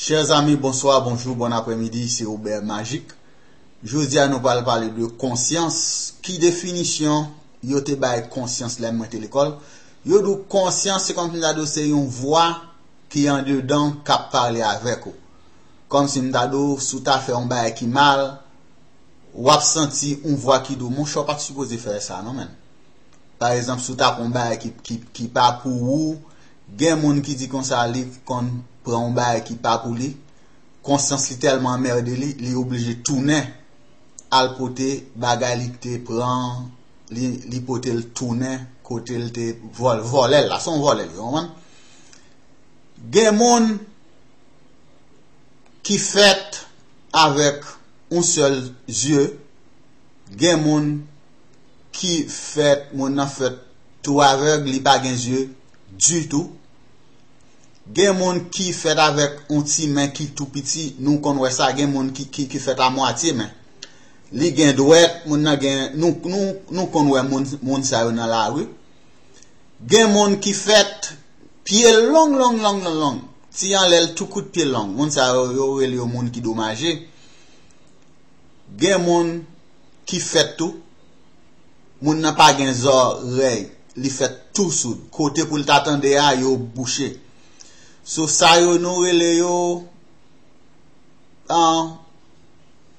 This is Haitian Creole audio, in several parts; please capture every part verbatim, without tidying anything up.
Chers amis, bonsoir, bonjour, bon après-midi, c'est Robert Magic. Jodi a nou pral pale de konsyans. Ki definisyon yo te bay konsyans lè mwen te lekòl? Yo di w konsyans se kòmsi m ta di w se yon vwa ki andedan k ap pale avèk ou. Kòmsi m ta di w si w ta fè yon bagay ki mal, w ap santi yon vwa ki di w, monchè, w pa t sipoze fè sa non, menn. Pa egzanp, si w ta pran yon bagay ki, ki, ki pa pou ou, gen moun ki di konsa li konn pran yon bagay ki pa pou li, konsyans li tèlman anmède li, li oblije tounen al pote bagay li te pran, li, li pote l tounen kote l te vòl, vòlè l la, se yon vòlè li, w konprann? Gen moun ki fèt avèk yon sèl zye, gen moun ki fèt, moun nan fèt tou avèg, li pa gen zye ditou. Gen moun ki fèt avèk yon ti men ki tou piti, nou konn wè sa, gen moun ki, ki, ki fèt a mwatye men. Li gen dwèt, moun nan gen, nou, nou, nou konn wè moun, moun sa yo nan lari. Gen moun ki fèt pye long, long, long, long, long. Ti anlè l tou kout pye long. Moun sa yo, yo rele yo moun ki domaje. Gen moun ki fèt tou. Moun nan pa gen zòrèy. Li fèt tou soud. Kote pou l ta tande a, yo bouche. So sa yo nou rele yo, an,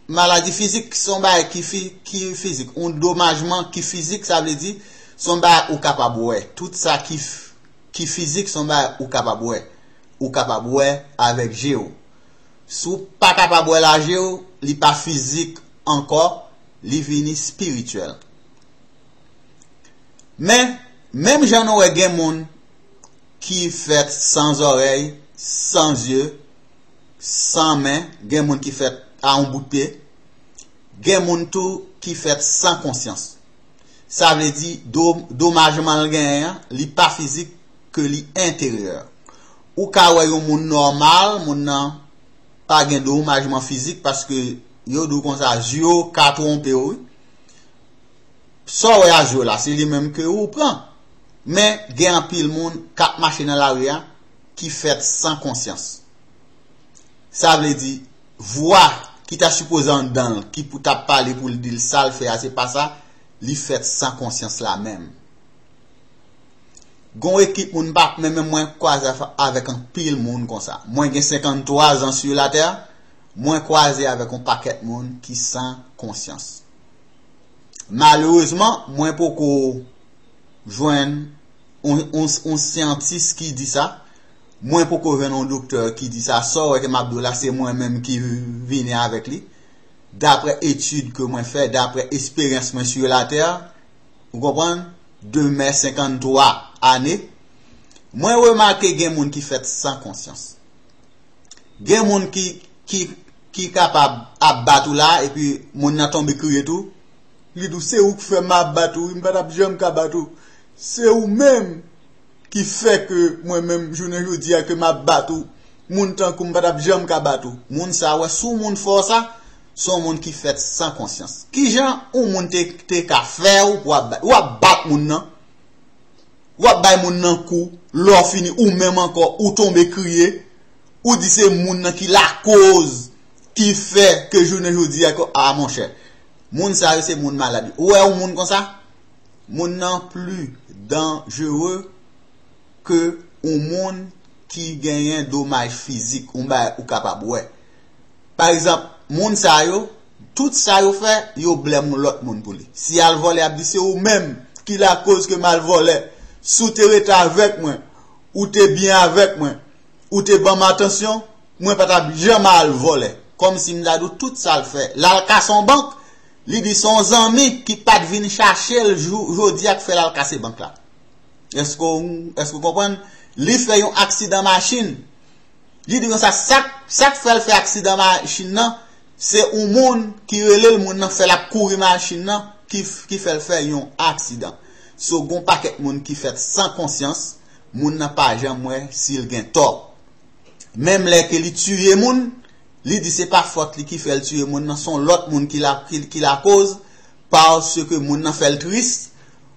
maladi fizik, se yon bagay ki fi-, ki fizik. Yon domajman ki fizik, sa vle di, se yon bagay ou kapab wè. Tout sa ki f-, ki fizik, se yon bagay ou kapab wè. Ou kapab wè avèk je w. Si w pa kapab wè l a je w, li pa fizik ankò, li vini espirityèl. Men, menm jan nou wè gen moun ki fèt san zòrèy, san zye, san men, gen moun ki fèt a yon bout pye, gen moun tou ki fèt san konsyans. Sa vle di, do-, domajman l genyen an, li pa fizik, ke li enteryè. Ou ka wè yon moun nòmal, moun nan pa gen domajman fizik, paske yo di w konsa, zye w ka twonpe w, wi. Sa w wè a zye w la, se li menm ke ou pran. Men, gen anpil moun k ap mache nan lari a ki fèt san konsyans. Sa vle di, vwa ki ta sipoze anndan l, ki pou t ap pale pou l di l sa l fè a, se pa sa, li fèt san konsyans la menm. Gon ekip moun pa, men, men mwen kwaze avèk anpil moun konsa. Mwen gen senkanntwa zan sou latè, mwen kwaze avèk yon pakèt moun ki san konsyans. Malerezman, mwen poko jwenn yon, yon, yon syantis ki di sa. Mwen poko jwenn yon doktè ki di sa. Sa w wè ke m ap di w la, se mwen menm ki vini avèk li. Daprè etid ke mwen fè, daprè esperyans mwen sou latè, ou konprann? De mè senkanntwa ane, mwen remake gen moun ki fèt san konsyans. Gen moun ki, ki, ki kapab ap bat ou la, epi moun nan tonbe kriye tou. Li di w, se ou k fè m ap bat ou, wi, m pa t ap janm ka bat ou. Se ou menm ki fè ke mwen menm, jounen jodi a, ke m ap bat ou. Moun tankou m pa t ap janm ka bat ou. Moun sa a, wè, si yon moun fè w sa, se yon moun ki fèt san konsyans. Kijan yon moun te, te ka fè w pou w ap bat? W ap bat moun nan. W ap bay moun nan kou, lè w fini, ou menm ankò, ou tonbe kriye, ou di se moun nan ki lakoz, ki fè ke jounen jodi a, ke, a, monchè. Moun sa yo se moun malad. Ou wè yon moun konsa? Moun nan pli danjere ke yon moun ki genyen domaj fizik, yon bagay ou kapab wè. Pa egzanp, moun sa yo, tout sa yo fè, yo blèm yon lòt moun pou li. Si y al vòlè, y ap di se ou menm ki lakoz ke m al vòlè. Si w te rete avèk mwen, ou te byen avèk mwen, ou te ban m atansyon, mwen pa t ap janm al vòlè. Kòmsi m ta di w tout sa l fè. L al kase yon bank, li di se yon zanmi ki pa t vin chache l jou-, jodi a k fè l al kase bank la. Èske w, èske w konprann? Li fè yon aksidan machin. Li di konsa, sa k, sa k fè l fè aksidan machin nan, se yon moun ki rele l, moun nan fè l ap kouri machin nan, ki, ki fè l fè yon aksidan. So, gon pakèt moun ki fèt san konsyans, moun nan pa janm wè si l gen tò. Menm lè ke li tiye moun, li di se pa fòt li ki fè l tiye moun nan, se yon lòt moun ki la, ki, ki lakoz, paske moun nan fè l tris,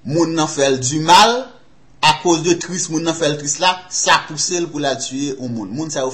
moun nan fè l di mal, akoz de tris, moun nan fè l tris la, sa pouse l pou l al tiye yon moun. Moun sa yo